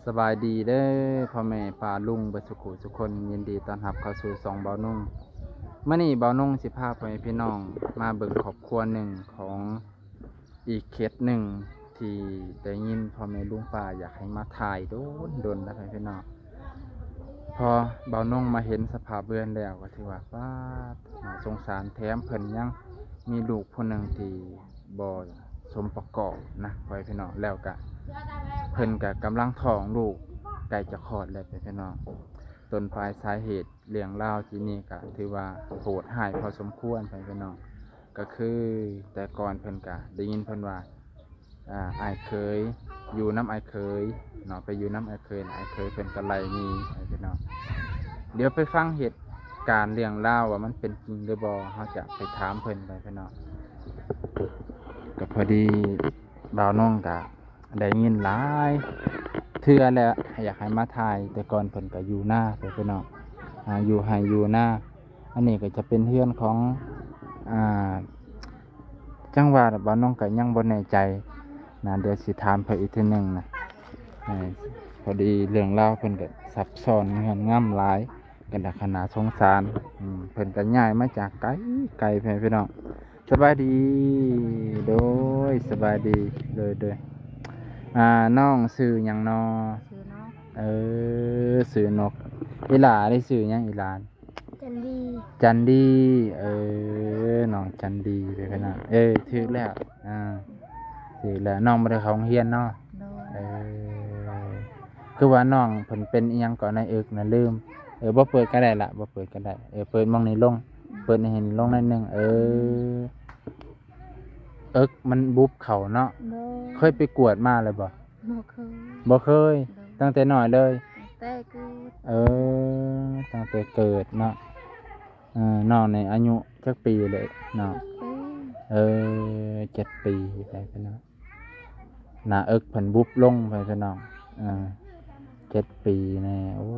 ສະບາຍດີເດີພໍ່ແມ່ປ້າລຸງເບິດສຸຂູສຸຄົນ, ຍິນດີຕ້ອນຮັບເຂົ້າສູ່ຊ່ອງບ່າວນຸ່ງ. ມື້ນີ້ບ່າວນຸ່ງຊິພາພໍ່ແມ່ພີ່ນ້ອງມາເບິ່ງຄອບຄົວໜຶ່ງຂອງອີກເຂດໜຶ່ງ ທີ່ໄດ້ຍິນພໍ່ແມ່ລຸງປ້າຢາກໃຫ້ມາຖ່າຍດົນໆແລ້ວພໍ່ແມ່ພີ່ນ້ອງ. ພໍບ່າວນຸ່ງມາເຫັນສະພາບເຮືອນແລ້ວກໍຖືວ່າ ປາດ ໜ້າສົງສານ, ແຖມເພິ່ນຍັງມີລູກຜູ້ໜຶ່ງທີ່ບໍ່ ສົມປະກອບນະ ພໍ່ແມ່ພີ່ນ້ອງ, ແລ້ວກະເພິ່ນກະກຳລັງທ້ອງລູກໃກ້ຈະຄອດແລ້ວ ພໍ່ແມ່ພີ່ນ້ອງ. ຕົ້ນປາຍສາເຫດເລື່ອງລາວທີ່ນີ້ກະຖືວ່າໂຫດຮ້າຍພໍສົມຄວນ ພໍ່ແມ່ພີ່ນ້ອງ, ກະຄືແຕ່ກ່ອນເພິ່ນກະໄດ້ຍິນເພິ່ນວ່າ ອາ ອ້າຍເຂີຍ ຢູ່ນຳອ້າຍເຂີຍເນາະ, ໄປຢູ່ນຳອ້າຍເຂີຍ ອ້າຍເຂີຍເພິ່ນກະໄລ່ໜີ ພໍ່ແມ່ພີ່ນ້ອງ. ດຽວໄປຟັງເຫດການເລື່ອງລາວວ່າມັນເປັນຈິງຫຼືບໍ່, ເຮົາຈະໄປຖາມເພິ່ນ ພໍ່ແມ່ພີ່ນ້ອງ. ກໍພໍດີບ່າວນົງກໍໄດ້ຍິນຫຼາຍເທື່ອແລ້ວ ຢາກໃຫ້ມາຖ່າຍ, ແຕ່ກ່ອນເພິ່ນກໍຢູ່ນາ ພີ່ນ້ອງ, ອາ ຢູ່ໄຮ່ຢູ່ນາ. ອັນນີ້ກໍຈະເປັນເຮືອນຂອງ ອາ ຈັງຫວັດ ບ່າວນົງກໍຍັງບໍ່ແນ່ໃຈນະ, ດຽວຊິຖາມເພິ່ນອີກເທື່ອໜຶ່ງນະ. ເອີ ພໍດີເລື່ອງລາວເພິ່ນກໍຊັບຊ້ອນງວນງາມຫຼາຍ ກໍໜ້າຂະໜາດສົງສານ. ອືມ ເພິ່ນກໍຍ້າຍມາຈາກໄກໆ ພີ່ນ້ອງ. ສະບາຍດີ. ໂດຍ ສະບາຍດີ. ໂດຍ ໂດຍ. ອາ ນ້ອງຊື່ຫຍັງນໍ? ຊື່ນົກ. ເອີ ຊື່ນົກ. ອີຫຼ້າເດ ຊື່ຫຍັງອີຫຼ້າ? ຈັນດີ. ຈັນດີ. ເອີ ນ້ອງຈັນດີ ພີ່ນ້ອງ. ເອີ ຖືກແລ້ວ. ອາ ຖືກແລ້ວ. ນ້ອງບໍ່ໄດ້ເຂົ້າໂຮງຮຽນເນາະ? ໂດຍ. ເອີ ຄືວ່ານ້ອງເພິ່ນເປັນອີ່ຫຍັງເກາະໃນເອິກນະ? ລືມ. ເອີ ບໍ່ເປີດກໍໄດ້ລະ ບໍ່ເປີດກໍໄດ້. ເອີ ເປີດໝ່ອງນີ້ລົງ. ເປີດໃຫ້ເຫັນລົງໜ້ອຍໜຶ່ງ. ເອີ ເອິກມັນບຸບເຂົ້າເນາະ? ໂດຍ. ເຄີຍໄປກວດມາແລ້ວບໍ່? ບໍ່ເຄີຍ. ບໍ່ເຄີຍ. ໂດຍ. ຕັ້ງແຕ່ນ້ອຍເລີຍ? ຕັ້ງແຕ່ເກີດ. ເອີ ຕັ້ງແຕ່ເກີດເນາະ. ເອີ ນ້ອງນີ້ອາຍຸຈັກປີເລີຍນ້ອງ? ເຈັດປີ. ເອີ ເຈັດປີ ພີ່ນ້ອງ. ໜ້າເອິກເພິ່ນບຸບລົງ ພີ່ນ້ອງ. ເອີ ເຈັດປີແນ່. ໂອ້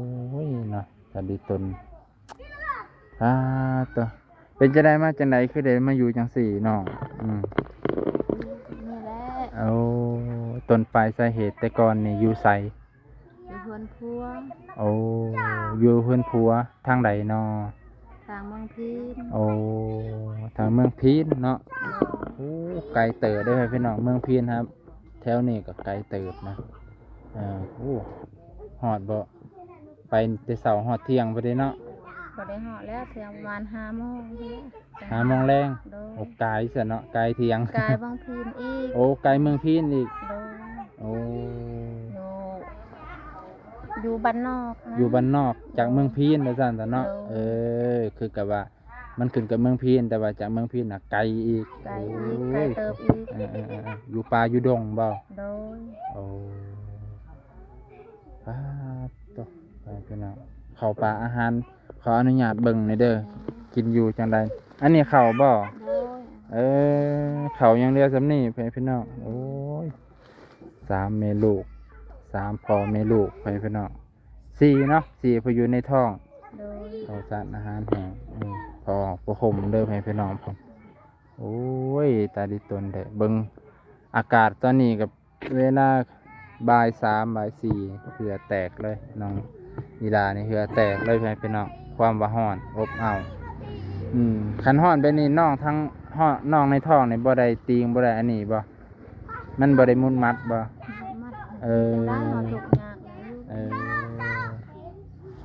ຍເນາະ ຕາດີຕົນ. ອາ ໂຕ ເປັນຈັ່ງໃດ ມາຈັ່ງໃດ ຄືໄດ້ມາຢູ່ຈັ່ງຊີ້ນ້ອງ? ອືມ ນີ້ແຫຼະ. ໂອ້ ຕົ້ນປາຍສາເຫດແຕ່ກ່ອນນີ້ຢູ່ໃສ? ຢູ່ເຮືອນຜົວ. ໂອ້ ຢູ່ເຮືອນຜົວ ທາງໃດນໍ? ທາງເມືອງພີນ. ໂອ້ ທາງເມືອງພີນເນາະ. ໂດຍ. ໂອ້ ໄກເຕີບເດີ ພີ່ນ້ອງ, ເມືອງພີນ ແຖວນີ້ກໍໄກເຕີບນະ. ເອີ ໂອ້ ຮອດບໍ່? ໄປແຕ່ເຊົ້າຮອດທ່ຽງພຸ້ນເດເນາະ. ບໍ່ໄດ້ຮອດແລ້ວ ເທື່ອປະມານຫ້າໂມງພຸ້ນແຫຼະ. ຫ້າໂມງແລງ. ໂດຍ. ໂອ້ ໄກຊະເນາະ, ໄກທ່ຽງ. ໄກເມືອງພີນອີກ. ໂອ້ ໄກເມືອງພີນອີກ. ໂດຍ. ໂອ້ ຢູ່ ຢູ່ບ້ານນອກນະ. ຢູ່ບ້ານນອກ ຈາກເມືອງພີນວ່າຊັ້ນຊະເນາະ. ໂດຍ. ເອີ ຄືກັບວ່າ ມັນຂຶ້ນກັບເມືອງພີນ, ແຕ່ວ່າຈາກເມືອງພີນນະໄກອີກ. ໄກອີກ. ໂອ້ຍ ໄກເຕີບອີກ. ເອີໆໆໆ ຢູ່ປ່າຢູ່ດົງບໍ່? ໂດຍ. ໂອ້ ປາດໂຕ ໄປພີ່ນ້ອງ. ເຂົ້າປ່າອາຫານ ຂໍອະນຸຍາດເບິ່ງແດ່ເດີ. ແມ່ນ. ກິນຢູ່ຈັ່ງໃດ? ອັນນີ້ເຂົ້າບໍ່? ໂດຍ. ເອີ ເຂົ້າຍັງເຫຼືອສ່ຳນີ້ ພີ່ນ້ອງ. ໂອ້ຍ ສາມແມ່ລູກ ສາມພໍ່ແມ່ລູກ ພໍ່ແມ່ພີ່ນ້ອງ. ສີ່ເນາະ ສີ່ຜູ້ຢູ່ໃນທ້ອງ. ໂດຍ. ເຂົ້າສານອາຫານແຫ້ງ ອືມ ພໍປະຫົມເດີ ພໍ່ແມ່ພີ່ນ້ອງ. ໂອ້ຍ ຕາດີຕົນແທ້. ເບິ່ງອາກາດຕອນນີ້ກໍເວລາບ່າຍສາມ ບ່າຍສີ່ ເຫື່ອແຕກເລີຍ ນ້ອງອີຫຼ້ານີ້ເຫື່ອແຕກເລີຍ ພໍ່ແມ່ພີ່ນ້ອງ. ຄວາມວ່າຮ້ອນອົບເອົາ. ອືມ ຄັນຮ້ອນແບບນີ້ ນ້ອງທັງ ນ້ອງໃນທ້ອງນີ້ບໍ່ໄດ້ຕີງ ບໍ່ໄດ້ອັນນີ້ບໍ່? ມັນບໍ່ໄດ້ມຸດມັດບໍ່? ບໍ່ມັດ. ເອີ ເປັນໄດ້ເຮົາທຸກຍາກ. ເອີ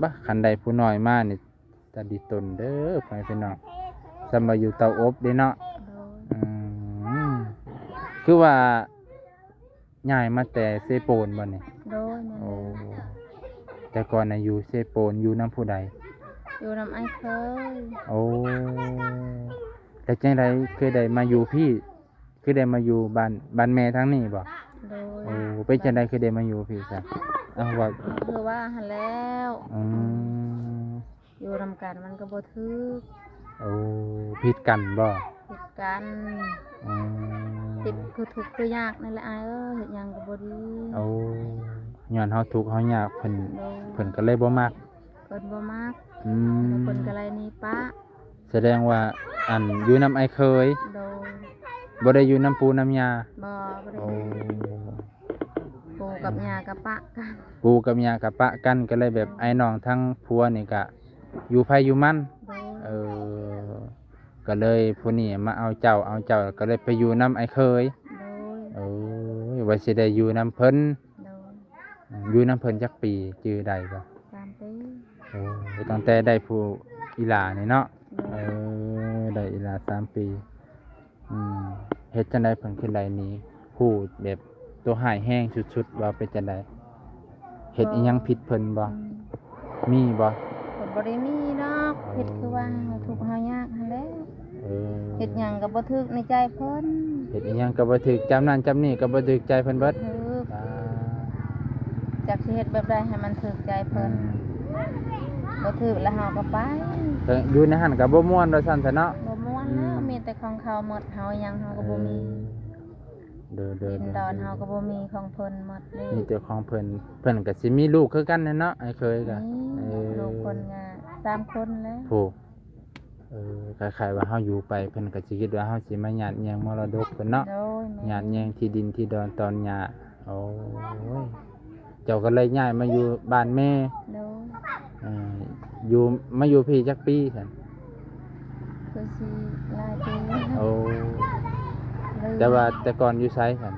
ບາ ຄັນໄດ້ຜູ້ນ້ອຍມານີ້ ຕາດີຕົນເດີ ພໍ່ແມ່ພີ່ນ້ອງ. ສ່ຳວ່າຢູ່ເຕົາອົບເດ້ເນາະ. ໂດຍ. ອືມ ຄືວ່າຍ້າຍມາແຕ່ເຊໂປນບໍ່ນີ້? ໂດຍ. ໂອ້ ແມ່ນແລ້ວ. ແຕ່ກ່ອນນະຢູ່ເຊໂປນ ຢູ່ນຳຜູ້ໃດ? ຢູ່ນຳອ້າຍເຂີຍ. ໂອ້ ແລ້ວຈັ່ງໃດຄືໄດ້ມາຢູ່ພີ້? ຄືໄດ້ມາຢູ່ບ້ານ ບ້ານແມ່ທາງນີ້ບໍ່? ໂດຍ. ໂອ້ ເປັນຈັ່ງໃດຄືໄດ້ມາຢູ່ພີ້ຊະ? ເອົາ ເວົ້າ ຄືວ່າຫັ້ນແລ້ວ. ອືມ ຢູ່ນຳກັນມັນກໍບໍ່ຖືກ. ໂອ້ ຜິດກັນບໍ່? ຜິດກັນ. ອືມ ຜິດຄືທຸກຄືຍາກນີ້ແຫຼະອ້າຍເອີຍ, ເຮັດຫຍັງກໍບໍ່ດີ. ໂອ້ ຍ້ອນເຮົາທຸກເຮົາຍາກ ເພິ່ນ ໂດຍ ເພິ່ນກໍເລີຍບໍ່ມັກ. ເພິ່ນບໍ່ມັກ. ອືມ ເພິ່ນກໍໄລ່ໜີປະ. ສະແດງວ່າ ອັນ ຢູ່ນຳອ້າຍເຂີຍ. ໂດຍ. ບໍ່ໄດ້ຢູ່ນຳປູ່ນຳຍ່າ. ບໍ່ ບໍ່ໄດ້. ໂອ້ ປູ່ ກັບຍ່າກໍປະກັນ ປູ່ກັບຍ່າກໍປະກັນ ກໍເລີຍແບບ ໂດຍ ອ້າຍນ້ອງທາງຜົວນີ້ກໍຢູ່ໃຜຢູ່ມັນ ໂດຍ ເອີ ກໍເລີຍຜູ້ນີ້ມາເອົາເຈົ້າ ເອົາເຈົ້າ ກໍເລີຍໄປຢູ່ນຳອ້າຍເຂີຍ ໂດຍ ໂອ້ຍ ວ່າຊິໄດ້ຢູ່ນຳເພິ່ນ ໂດຍ ອືມ ຢູ່ນຳເພິ່ນຈັກປີ ຈື່ໄດ້ບໍ່? ສາມປີ ໂອ້ ຕັ້ງແຕ່ໄດ້ຜູ້ອີ່ຫຼ້ານີ້ເນາະ ໂດຍ ເອີ ໄດ້ອີ່ຫຼ້າສາມປີ ອືມ ເຮັດຈັ່ງໃດເພິ່ນຄືໄລ່ໜີ? ຮູ້ແບບໂຕຮ້າຍແຮງສຸດໆ ວ່າເປັນຈັ່ງໃດ? ເຮັດອີ່ຫຍັງຜິດເພິ່ນບໍ່? ອືມ ມີບໍ່? ກໍບໍ່ໄດ້ມີດອກ ເຮັດຄືວ່າເຮົາທຸກເຮົາຍາກຫັ້ນແຫຼະ ເອີ ເຮັດຫຍັງກໍບໍ່ຖືກໃນໃຈເພິ່ນ ເຮັດອີ່ຫຍັງກໍບໍ່ຖືກ ຈຳນັ້ນຈຳນີ້ກໍບໍ່ຖືກໃຈເພິ່ນເບິດ ບໍ່ຖືກ ອ່າ ຈັກຊິເຮັດແບບໃດໃຫ້ມັນຖືກໃຈເພິ່ນ ອືມ ບໍ່ຖືກແລ້ວເຮົາກໍໄປ ແຕ່ຢູ່ໃນຫັ້ນກໍບໍ່ມ່ວນວ່າຊັ້ນຊະເນາະ ບໍ່ມ່ວນແລ້ວ ອືມ ມີແຕ່ຂອງເຂົາໝົດ ເຮົາຫຍັງເຮົາກໍບໍ່ມີ ເອີ ໂດຍໆໆໆ ດິນດອນເຮົາກໍບໍ່ມີ ຂອງເພິ່ນໝົດເລີຍ ມີແຕ່ຂອງເພິ່ນ ເພິ່ນກໍຊິມີລູກຄືກັນແຫຼະເນາະ ອ້າຍເຂີຍກໍ ມີ ເອີ ລູກເພິ່ນກໍສາມຄົນແລ້ວ ໂອ້ ເອີ ຄ້າຍໆວ່າເຮົາຢູ່ໄປ ເພິ່ນກໍຊິຄິດວ່າເຮົາຊິມາຍາດແຍ່ງມໍລະດົກເພິ່ນເນາະ ໂດຍ ແມ່ນ ຍາດແຍ່ງທີ່ດິນທີ່ດອນຕອນຫຍ້າ ໂອ້ຍ ເຈົ້າກໍເລີຍຍ້າຍມາຢູ່ບ້ານແມ່ ໂດຍ ເອີ ຢູ່ ມາຢູ່ພີ້ຈັກປີຊັ້ນ? ຄືຊິຫຼາຍປີແລ້ວ ໂອ້ ແຕ່ວ່າແຕ່ກ່ອນຢູ່ໃສຊັ້ນ?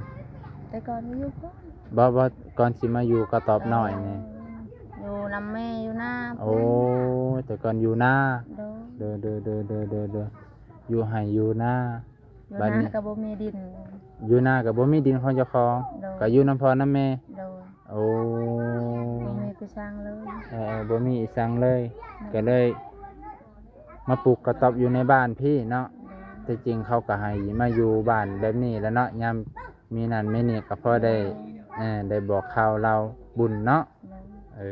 ແຕ່ກ່ອນຢູ່ພຸ້ນ ບໍ່ ບໍ່ ກ່ອນຊິມາຢູ່ກະຕອບນ້ອຍນີ້ ເອີ ຢູ່ນຳແມ່ຢູ່ນາ ໂອ້ ພຸ້ນ ແຕ່ກ່ອນຢູ່ນາ ໂດຍ ໂດຍໆໆໆ ຢູ່ໄຮ່ຢູ່ນາ ຢູ່ນາກໍບໍ່ມີດິນ ຢູ່ນາກໍບໍ່ມີດິນຂອງເຈົ້າຂອງ ໂດຍ ກໍຢູ່ນຳພໍ່ນຳແມ່ ໂດຍ ໂອ້ ບໍ່ມີຜູ້ຊ່າງເລີຍ ເອີ ບໍ່ມີອີ່ຊ່າງເລີຍ ໂດຍ ກໍເລີຍມາປູກກະຕອບຢູ່ໃນບ້ານພີ້ເນາະ ໂດຍ ທີ່ຈິງເຂົາກໍໃຫ້ມາຢູ່ບ້ານແບບນີ້ແຫຼະເນາະ ຍາມມີນັ້ນມີນີ້ກໍພໍໄດ້ ໂດຍ ເອີ ໄດ້ບອກຂ່າວລາວບຸນເນາະ ໂດຍ ເອີ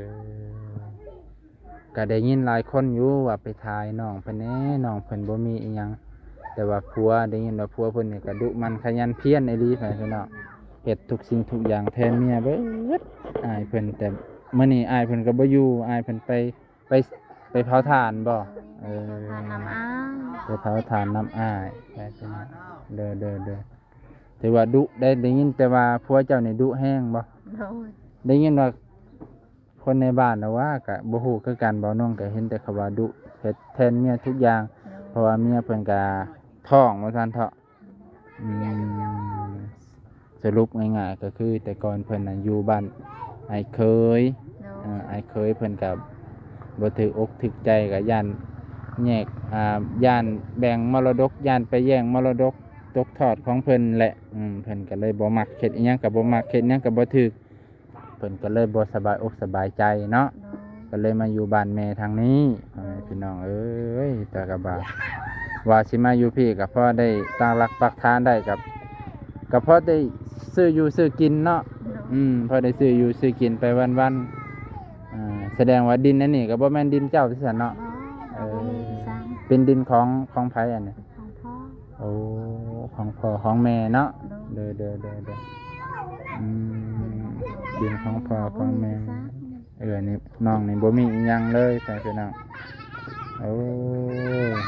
ກໍໄດ້ຍິນຫຼາຍຄົນຢູ່ວ່າໄປຖ່າຍນ້ອງເພິ່ນແດ່ ນ້ອງເພິ່ນບໍ່ມີອີ່ຫຍັງ ແຕ່ວ່າຜົວ ໄດ້ຍິນວ່າຜົວເພິ່ນນີ້ກໍດຸໝັ່ນຂະຫຍັນພຽນອີ່ຫຼີ ພໍ່ແມ່ພີ່ນ້ອງ ເຮັດທຸກສິ່ງທຸກຢ່າງແທນເມຍເບິດ ອ້າຍເພິ່ນ ແຕ່ມື້ນີ້ອ້າຍເພິ່ນກໍບໍ່ຢູ່ ອ້າຍເພິ່ນໄປ ໄປ ໄປເຜົາຖ່ານບໍ່? ເອີ ເຜົາຖ່ານນຳອ້າຍ ໄປເຜົາຖ່ານນຳອ້າຍ ແມ່ນພີ່ນ້ອງ ເດີໆໆ ຖືວ່າດຸໄດ໋ ໄດ້ຍິນແຕ່ວ່າຜົວເຈົ້ານີ້ດຸແຮງບໍ່? ໂດຍ ໄດ້ຍິນວ່າ ຄົນໃນບ້ານລະວ່າ ກະບໍ່ຮູ້ຄືກັນ ເວົ້ານ້ອງກະເຫັນແຕ່ເຂົາວ່າດຸ ເຮັດແທນເມຍທຸກຢ່າງ ໂດຍ ເພາະວ່າເມຍເພິ່ນກະທ້ອງວ່າຊັ້ນເຖາະ ອືມ ສະຫຼຸບງ່າຍໆ ກະຄືແຕ່ກ່ອນເພິ່ນນະຢູ່ບ້ານອ້າຍເຂີຍ ໂດຍ ເອີ ອ້າຍເຂີຍເພິ່ນກະບໍ່ຖືກອົກຖືກໃຈ ກະຢ້ານແຍກ ອ່າ ຢ້ານແບ່ງມໍລະດົກ ຢ້ານໄປແຍ່ງມໍລະດົກຕົກທອດຂອງເພິ່ນແຫຼະ ອືມ ເພິ່ນກະເລີຍບໍ່ມັກ ເຮັດອີ່ຫຍັງກະບໍ່ມັກ ເຮັດຫຍັງກະບໍ່ຖືກ ເພິ່ນກໍເລີຍບໍ່ສະບາຍອົກສະບາຍໃຈເນາະ ໂດຍ ກໍເລີຍມາຢູ່ບ້ານແມ່ທາງນີ້ ໂດຍ ພໍ່ແມ່ພີ່ນ້ອງເອີຍ ແຕ່ກໍວ່າ ວ່າຊິມາຢູ່ພີ້ກໍພໍໄດ້ຕັ້ງຫຼັກປັກຖານໄດ້ ກໍ ກໍພໍໄດ້ຊື້ຢູ່ຊື້ກິນເນາະ ໂດຍ ອືມ ພໍໄດ້ຊື້ຢູ່ຊື້ກິນໄປວັນໆ ອ່າ ສະແດງວ່າດິນອັນນີ້ກໍບໍ່ແມ່ນດິນເຈົ້າຊັ້ນເນາະ ບໍ່ ເອີ ບໍ່ມີທີ່ສ້າງ ເປັນດິນຂອງ ຂອງໃຜອັນນີ້? ຂອງພໍ່ ໂອ້ ຂອງພໍ່ຂອງແມ່ເນາະ ໂດຍ ໂດຍ ໂດຍ ອືມ ດິນຂອງພໍ່ຂອງແມ່ ເອີ ນີ້ນ້ອງນີ້ບໍ່ມີອີ່ຫຍັງເລີຍ ພີ່ນ້ອງ ໂອ້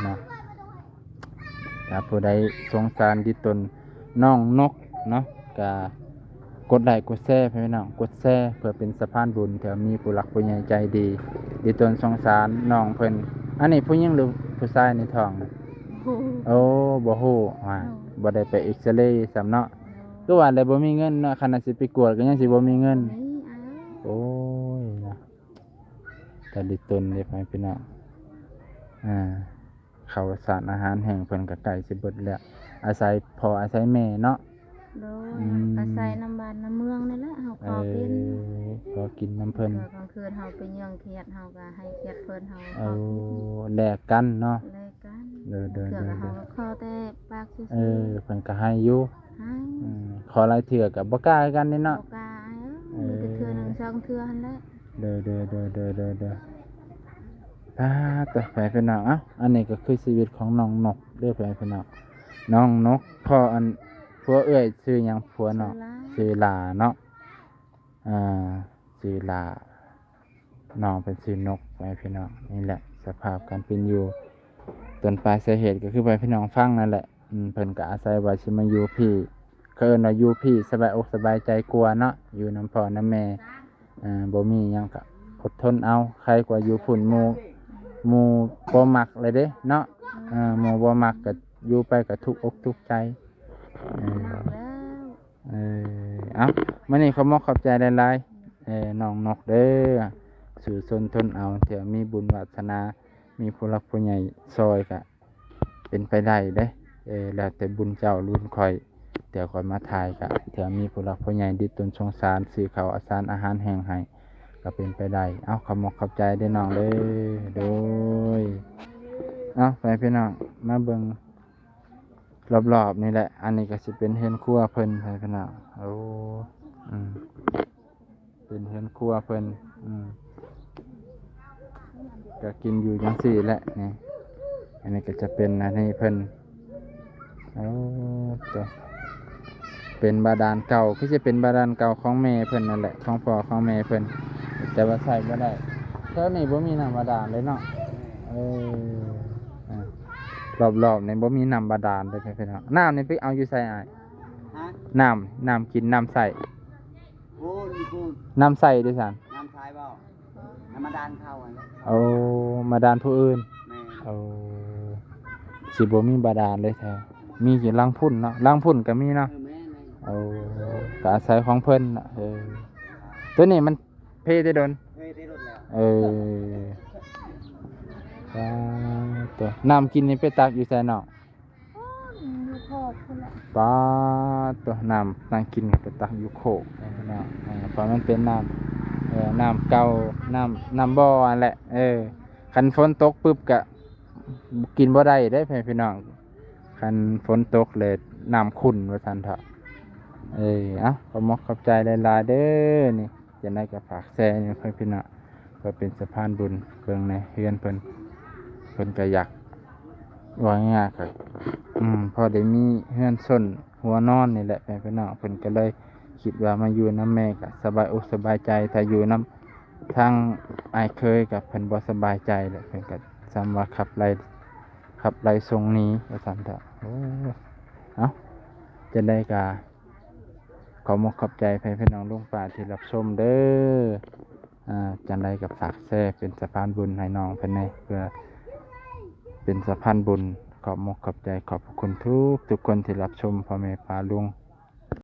ເນາະ ຖ້າຜູ້ໃດສົງສານດິຕົນນ້ອງນົກເນາະ ກະ ກົດໄລ້ກົດແຊ ພີ່ນ້ອງ ກົດແຊ ເພື່ອເປັນສະພານບຸນ ເທື່ອມີຜູ້ຫຼັກຜູ້ໃຫຍ່ໃຈດີ ດີຕົນສົງສານນ້ອງເພິ່ນ ອັນນີ້ຜູ້ຍິງຫຼືຜູ້ຊາຍໃນທ້ອງ? ໂອ້ ບໍ່ຮູ້ ໂອ້ ບໍ່ໄດ້ໄປເອັກຊະເຣຊ້ຳເນາະ ໂດຍ ຄືວ່າແຫຼະ ບໍ່ມີເງິນເນາະ ຂະໜາດຊິໄປກວດກໍຍັງຊິບໍ່ມີເງິນ ບໍ່ມີ ອ້າຍ ໂອ້ຍ ເນາະ ຕາດີຕົນເດ້ ພໍ່ແມ່ພີ່ນ້ອງ ອ່າ ເຂົ້າສານອາຫານແຫ້ງເພິ່ນກໍໃກ້ຊິເບິດແລ້ວ ອາໄສພໍ່ອາໄສແມ່ເນາະ ໂດຍ ອືມ ອາໄສນຳບ້ານນຳເມືອງນີ້ແຫຼະ ເຮົາຂໍກິນ ເອີ ຂໍກິນນຳເພິ່ນ ເທື່ອກາງຄືນເຮົາໄປເຍືອງຂຽດ ເຮົາກໍໃຫ້ຂຽດເພິ່ນ ເຮົາ ເອົາ ຂໍກິນ ແລກກັນເນາະ ແລກກັນ ໂດຍໆໆໆ ເທື່ອກໍເຮົາກໍຂໍແຕ່ປາກຊື່ໆ ເອີ ເພິ່ນກໍໃຫ້ຢູ່ ໃຫ້ ອືມ ຂໍຫຼາຍເທື່ອກໍບໍ່ກ້າຄືກັນເດ້ເນາະ ບໍ່ກ້າ ເອີ ເອີ ມີແຕ່ເທື່ອໜຶ່ງສອງເທື່ອຫັ້ນແຫຼະ ໂດຍໆໆໆໆ ປາດໂທ້ ພໍ່ແມ່ພີ່ນ້ອງ ເອົ້າ ອັນນີ້ກໍຄືຊີວິດຂອງນ້ອງນົກເດີ ພໍ່ແມ່ພີ່ນ້ອງ ນ້ອງນົກ ພໍ່ອັນ ຜົວເອື້ອຍຊື່ຫຍັງ? ຜົວນ້ອງ ຊື່ຫຼ້າ ຊື່ຫຼ້າເນາະ ອ່າ ຊື່ຫຼ້າ ນ້ອງເພິ່ນຊື່ນົກ ພໍ່ແມ່ພີ່ນ້ອງ ນີ້ແຫຼະສະພາບການເປັນຢູ່ ຕົ້ນປາຍສາເຫດກໍຄືພໍ່ແມ່ພີ່ນ້ອງຟັງນັ້ນແຫຼະ ອືມ ເພິ່ນກໍອາໄສວ່າຊິມາຢູ່ພີ້ ເຂົາເອີ້ນວ່າຢູ່ພີ້ສະບາຍອົກສະບາຍໃຈກວ່າເນາະ ຢູ່ນຳພໍ່ນຳແມ່ ເອີ ບໍ່ມີຫຍັງກໍອົດທົນເອົາ ໄຄກວ່າຢູ່ພຸ້ນ ໝູ່ ໝູ່ບໍ່ມັກເລີຍເດ້ເນາະ ເອີ ໝູ່ບໍ່ມັກກໍຢູ່ໄປກໍທຸກອົກທຸກໃຈ ເອີ ເອີ ເອົ້າ ມື້ນີ້ຂໍຂອບໃຈຫຼາຍໆ ເອີ ນ້ອງນົກເດີ້ ສູ້ຊົນທົນເອົາ ເທື່ອມີບຸນວາສະໜາ ມີຜູ້ຫຼັກຜູ້ໃຫຍ່ຊ່ອຍກະເປັນໄປໄດ້ເດ້ ເອີ ແລ້ວແຕ່ບຸນເຈົ້າບຸນຂ້ອຍ ແຕ່ຂ້ອຍມາຖ່າຍກະ ເທື່ອມີຜູ້ຫຼັກຜູ້ໃຫຍ່ດິດຕົນສົງສານ ຊື້ເຂົ້າອາສານອາຫານແຫ້ງໃຫ້ ກະເປັນໄປໄດ້ ເອົ້າ ຂອບອົກຂອບໃຈເດີ້ນ້ອງເດີ້ ໂດຍ ເອົ້າ ໄປພີ່ນ້ອງ ມາເບິ່ງ ລອບໆນີ້ແຫຼະ ອັນນີ້ກໍຊິເປັນເຮືອນຄົວເພິ່ນ ໃຫ້ພີ່ນ້ອງ ໂອ້ ອືມ ເປັນເຮືອນຄົວເພິ່ນ ອືມ ກໍກິນຢູ່ຈັ່ງຊີ້ແຫຼະນີ້ ອັນນີ້ກໍຈະເປັນອັນນີ້ເພິ່ນ ໂອ້ ໂຕ ເປັນບາດານເກົ່າ ຄືຊິເປັນບາດານເກົ່າຂອງແມ່ເພິ່ນນັ້ນແຫຼະ ຂອງພໍ່ຂອງແມ່ເພິ່ນ ແຕ່ວ່າໃຊ້ບໍ່ໄດ້ ແຖວນີ້ບໍ່ມີນ້ຳບາດານເລີຍເນາະ ເອີ ອາ ລອບໆນີ້ບໍ່ມີນ້ຳບາດານເລີຍພີ່ນ້ອງ ນ້ຳນີ້ໄປເອົາຢູ່ໃສອ້າຍ? ຮະ? ນ້ຳ ນ້ຳກິນ ນ້ຳໃຊ້ ໂອ້ ນີ້ພຸ້ນ ນ້ຳໃຊ້ເດ້ຊັ້ນ ນ້ຳໃຊ້ບໍ່? ນ້ຳບາດານເຂົາຫັ້ນແຫຼະ ໂອ້ ບາດານຜູ້ອື່ນ ແມ່ນ ໂອ້ ຊິບໍ່ມີບາດານເລີຍແທ້ ມີຢູ່ຫຼັງພຸ້ນເນາະ ຫຼັງພຸ້ນກໍມີເນາະ ເອີ ແມ່ນໆ ໂອ້ ກໍອາໄສຂອງເພິ່ນເນາະ ເອີ ໂຕນີ້ມັນ ເພແຕ່ດົນ ເພແຕ່ດົນແລ້ວ ເອີ ປາດໂຕ ນ້ຳກິນນີ້ໄປຕັກຢູ່ໃສນ້ອງ? ໂອ້ຍ ຢູ່ໂຄກພຸ້ນແຫຼະ ປາດໂຕ ນ້ຳ ນ້ຳກິນກໍໄປຕັກຢູ່ໂຄກ ເອີ ເພາະມັນເປັນນ້ຳ ເອີ ນ້ຳເກົ່າ ນ້ຳ ນ້ຳບໍ່ຫັ້ນແຫຼະ ເອີ ຄັນຝົນຕົກປຶບກະກິນບໍ່ໄດ້ເດ້ ພີ່ນ້ອງ ຄັນຝົນຕົກແລ້ວນ້ຳຂຸ່ນວ່າຊັ້ນເຖາະ ເອີ ເອົ້າ ຂອບອົກຂອບໃຈຫຼາຍໆເດີ້ນີ້ ຈັ່ງໃດກໍຝາກແຊໃຫ້ເພິ່ນພີ່ນ້ອງ ເພື່ອເປັນສະພານບຸນ ເບິ່ງແດ່ເຮືອນເພິ່ນ ເພິ່ນກໍຢາກ ເວົ້າງ່າຍໆກໍ ອືມ ພໍໄດ້ມີເຮືອນຊົນຫົວນອນນີ້ແຫຼະ ແມ່ພີ່ນ້ອງ ເພິ່ນກໍເລີຍຄິດວ່າມາຢູ່ນຳແມ່ກໍສະບາຍອົກສະບາຍໃຈ ຖ້າຢູ່ນຳທາງອ້າຍເຂີຍກໍເພິ່ນບໍ່ສະບາຍໃຈແຫຼະ ເພິ່ນກໍສ່ຳວ່າຂັບໄລ່ ຂັບໄລ່ສົ່ງໜີວ່າຊັ້ນເຖາະ ໂອ້ ເອົ້າ ຈັ່ງໃດກໍ ຂອບອົກຂອບໃຈໃຫ້ພີ່ນ້ອງລຸງປ້າທີ່ຮັບຊົມເດີ້ ອ່າ ຈັ່ງໃດກໍຝາກແຊເປັນສະພານບຸນໃຫ້ນ້ອງເພິ່ນແດ່ ເພື່ອເປັນສະພານບຸນ ຂອບອົກຂອບໃຈ ຂອບພະຄຸນທຸກໆຄົນທີ່ຮັບຊົມ ພໍ່ແມ່ປ້າລຸງ